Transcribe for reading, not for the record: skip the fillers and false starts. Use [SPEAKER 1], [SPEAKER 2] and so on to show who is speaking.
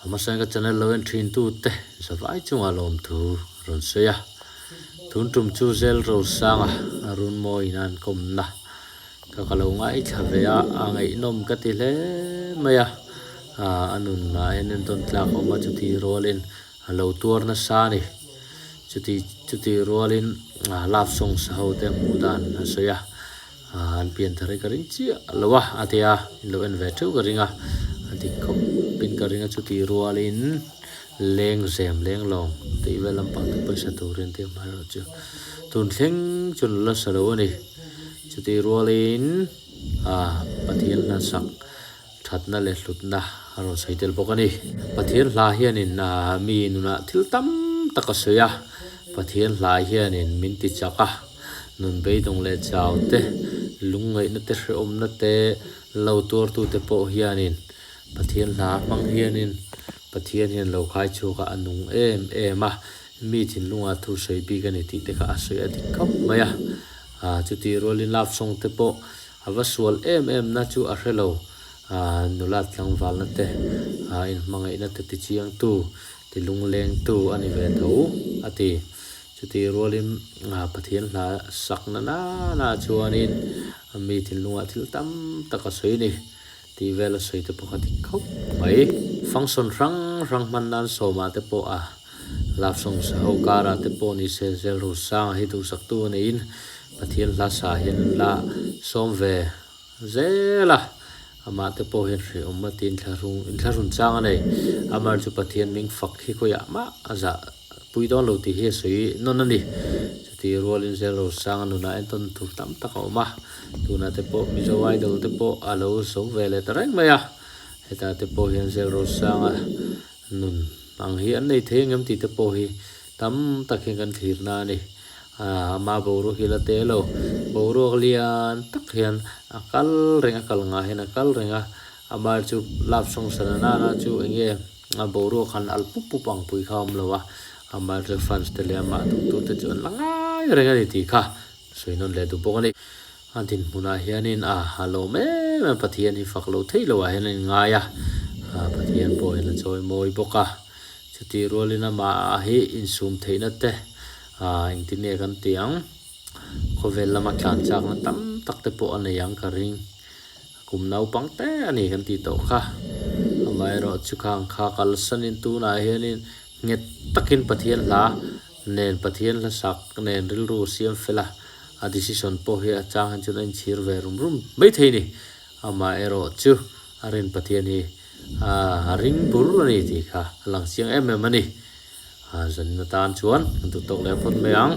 [SPEAKER 1] Hmasain ka channel lo en thin tute zavai chungah lawmthu rawn sawi a. Tun tum chu Zel Rosanga a run mawiin an kawmna ka ka lo ngaithla ve a, a ngaihnawm ka ti hle mai a. A nunah hian entawn tlak a awm a, chuti rualin a lo tuar nasa a ni. Chuti chuti rualin love song sa ho te hmuh dan a sawi a. Aaa an pian thar hi ka ring chiah lo a a ti a, in lo en ve theuh ka ring a, a dik khawp in ka ring a chuti rualin leng zem leng lawng tih vel lampang te pawisa turin tih amaherawh chu tun thleng chu an la sa lo a ni, chuti rualin aaa Pathian hla sak thatna leh hlutna a rawn sawi tel bawk a ni. Pathian hla hianin aaa mi nunah thil tam tak a sawi a, Pathian hla hianin min ti chak a. Nun beidawng leh chau te, lungngaihna te hrehawmna te lo tuartute pawh hianin Pathian hla hmang hianin Pathian hian lo khai chhuak a, a nung em em a, mi thinlungah thu sawi bik a ni tih te kha a sawi a dik khawp mai a. Aa chutih rualin love song te pawh a va sual em em na chu a hre lo, aa nula tlangvalna te, aa inhmangaihna te tichiangtu, tilunglengtu a ni ve tho a ti. Chutih rualin Pathian hla sakna nana chuanin mi thinlungah thil tam tak a sawi a ni tih vel a sawi te pawh kha dik khawp mai. Function hrang hrang hman nan sawmah te pawh a love song sa ho karah te pawh ni se zel ru sanga hi duhsaktu a neiin Pathian hla sa hian an la sawm ve zel a, amah te pawh hian hrehawm a tiin thlahrung inthlahrun chang a nei. Amar chu Pathian ming fak hi khawiah mah a zah pui dawn lo tih hi a sawi nawn a ni. Chutih rualin Zelrosanga nunah entawn tur tam tak a awm a, tunah te pawh Mizo Idol te pawh a lo zo ve leh ta reng mai a, hetah te pawh hian Zelrosanga nun ang hi an nei thei angem tih te pawh hi tam tak hian kan thlir na a ni. Amah boruak hi la te lo, boruak lian tak hian a kal reng a, kal ngah hian a kal reng a, amah chu love song sana nana chu eng nge a boruak han al pup pup ang pui kha a awm lo a, amah chu fans te leh amah duhtu te chu an la ngai reng a ni tih kha sawi nawn leh duh bawk a ni. A dinhmunah hianin a ha lo em em Pathian hi fak lo theih loh ah hian a inngai a, Pathian pawh hian a chawi mawi bawk a, chutih rualin amah hi insum theihna te engtin nge kan tih ang, khawvel lama tlan chakna tam tak te pawh a nei ang ka ring, kum naupang te a ni kan tih tawh kha, amaherawh chu khang kha kalsanin tunah hianin nghet takin Pathian hla Nen Pathian hla sak nen rilru siam fel a, a decision pawh hi a chang hian chuan a inchhir ve rum rum mai thei ni. Amah erawh chu a rin Pathian hi a ring bur a ni tih kha a lang chiang em em a ni. Zanin atan chuan kan duh tawk leh phawt mai ang.